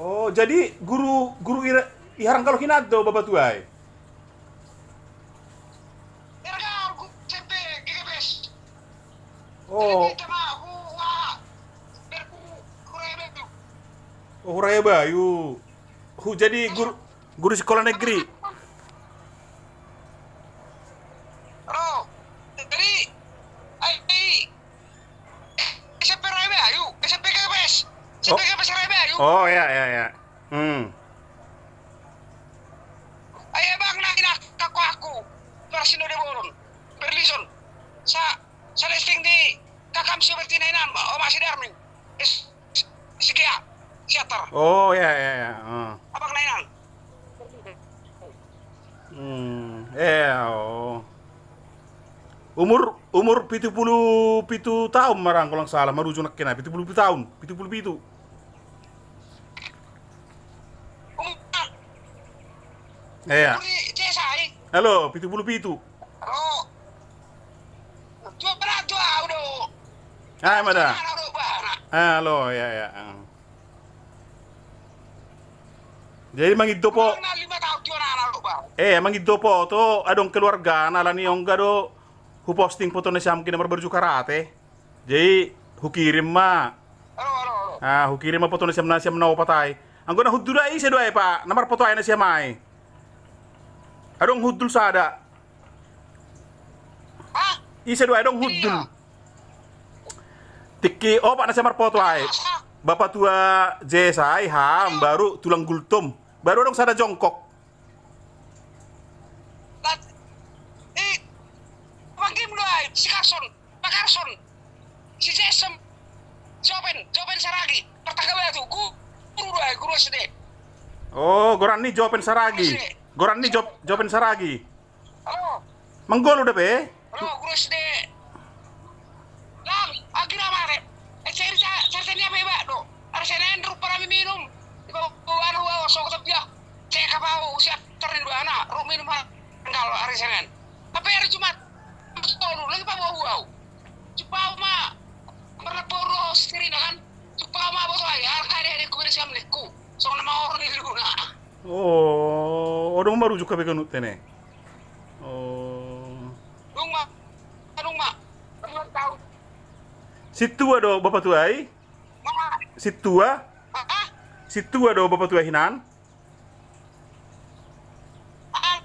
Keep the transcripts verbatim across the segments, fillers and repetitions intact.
Oh, jadi guru, guru ira, iharang kalau hinado, Bapak Tuai. Oh. Oh, Huraya Bayu. Hu, jadi guru, guru sekolah negeri. Oh, jadi, ai, S M P Raya Bayu, S M P K P S, S M P K P S Raya Bayu. Oh, ya, ya, ya. Hmm. Ai, abang na ina kako aku, Marsindo de Boron, Berlison. Sa, sa listing di kakam si Bertina inan, o masih Darmin. Is, si Kia, siatar. Oh, ya, ya, ya. Hmm. Abang na inan. Hmm, eh, oh. Umur, umur pitu puluh pitu tahun marang, kalau nggak salah, marujuk nak kena, pitu puluh pitu tahun, pitu puluh pitu. Iya. Halo, pitu puluh pitu. Halo. Tua, tua, udah. Ah, mada. Halo, ya, ya. Ah. Jadi mangido po. Eh, mangido po to, adong keluarga na lani ongga do huposting foto na siam kina marbaju karate. Jadi hukirim ma. Ah, hukirim ma foto na siam, na siam na opat ai. Anggo na hundul ai ise do ai, Pak, na marfoto ai na siam ai. Adong hundul sada. Ise do ai adong hundul. Tingki opat na siam marfoto ai. Bapak tua Jesa ai, ham, baru tulang Gultom. Baru adong sada jongkok. Lat-, eh, Bang Kim do ai, si Carson, Pak Carson, si Jason, Jopen, Jopen Saragi, Pertangga Batu, gu-, guru do ai, guru S D. Oh, goran ni Jopen Saragi. S D. Goran ni Jop-, Jopen Saragi. Halo. Manggolu da pe? Halo, guru S D. Lang, agi na mare. Eh, cerita, cerita ni apa ya, Pak? Do. Hari Senin rupa rame minum. Di bawah, bawah, bawah, sok tapi ya. Cek apa, usia terin dua anak. Ru minum ha-, kalau hari Senin. Tapi hari Jumat, tolu, lagi Pak bau bau. Cupau ma, pernah poro sirina kan? Cupau ma botol ai, harga deh, deh, kuberi siam lekku. Sok nama orang di luna. Oh, odong baru juga beganut tene. Oh. Dung ma, dung ma. Belum tahu. Situa do Bapak Tuai? Ma. Situa? Hah? Situa do Bapak Tuai hinan? Ah,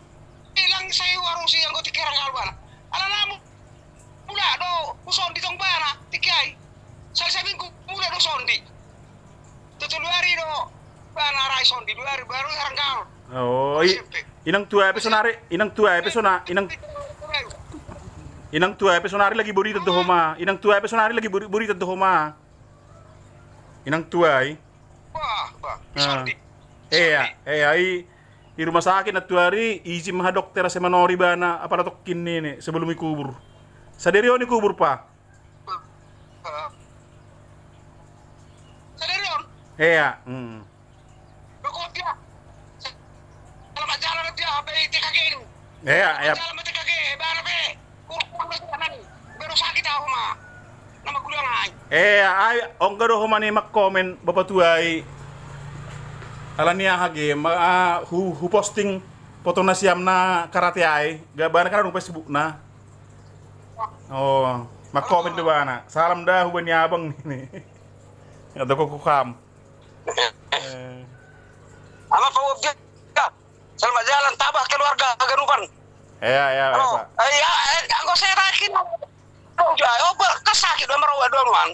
ilang sai warung si anggo tikerang albana. Ala namu. Mula do, uson di tong bana, tikai. Sal sabing ku mula do sondi. Tutu dua hari do. Bana rai sondi, dua hari baru harang kau. Oh, i-, inang tua epe sonari, inang tua epe sona, inang, inang tua epe sonari lagi buri tentu homa. Inang tua epe sonari lagi buri, buri tentu homa. Inang tua i. Wah, wah, ah. Sondi. Iya, sondi. Iya, i, di rumah sakit na tuari, izin maha dokter ase manori bana, apa tokin ini, sebelum ikubur. Saderi oni kubur, pa. Sadari on. Iya, hmm. Pokok dia. Alamat jalan dia, apa I T K G ini? Iya, iya. Alamat jalan I T K G, bana pe. Kurang kurang masih kanan. Baru sakit aku mah. Nama kuliah ngai. Iya, ai, ongga do homa ni makkomen, Bapak Tuai. Ala ni aha ge, ma, ah, hu, hu posting foto na siam na karate ai. Ga bana kan Facebook na. Oh, makkomen do bana. Salam da hubani abang ini. Atau kok kam. Eh. Ama Pak Wabdi. Selamat jalan, tabah keluarga Garupan. Iya, iya, iya, Pak. Eh, iya, eh, anggo saya terakhir. Oh, ja, oh, ber-, kesakit, dua merau, dua ruan.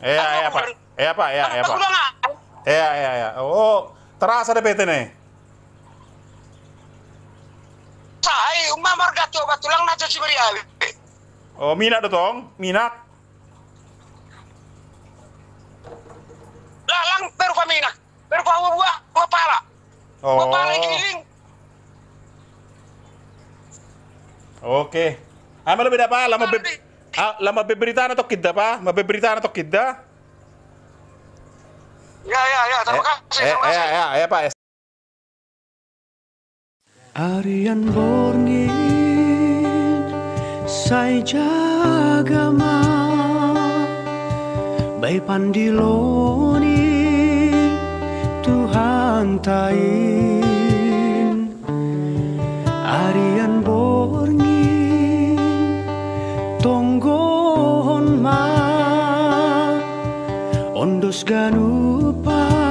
Iya, iya, Pak. Iya, Pak, iya, iya, Pak. Iya, iya, iya. Oh, terasa deh P T nih. Sai, umma marga tu obat tulang na caci beri awe. Oh, minak do tong, minak. Lalang berupa minak, berupa buah, buah pala. Oh. Buah pala giling. Oke. Ama lebih apa? Lama be-, ah, lama beberita na tokkit da, pa? Ma beberita na tokkit da? Ya, ya, ya, terima kasih, eh, terima kasih. Ya, ya, ya, Pak. Arian borngin sai jaga ma. Bai pandiloni Tuhan tain, arian borngin tonggohon ma, ondos ganupa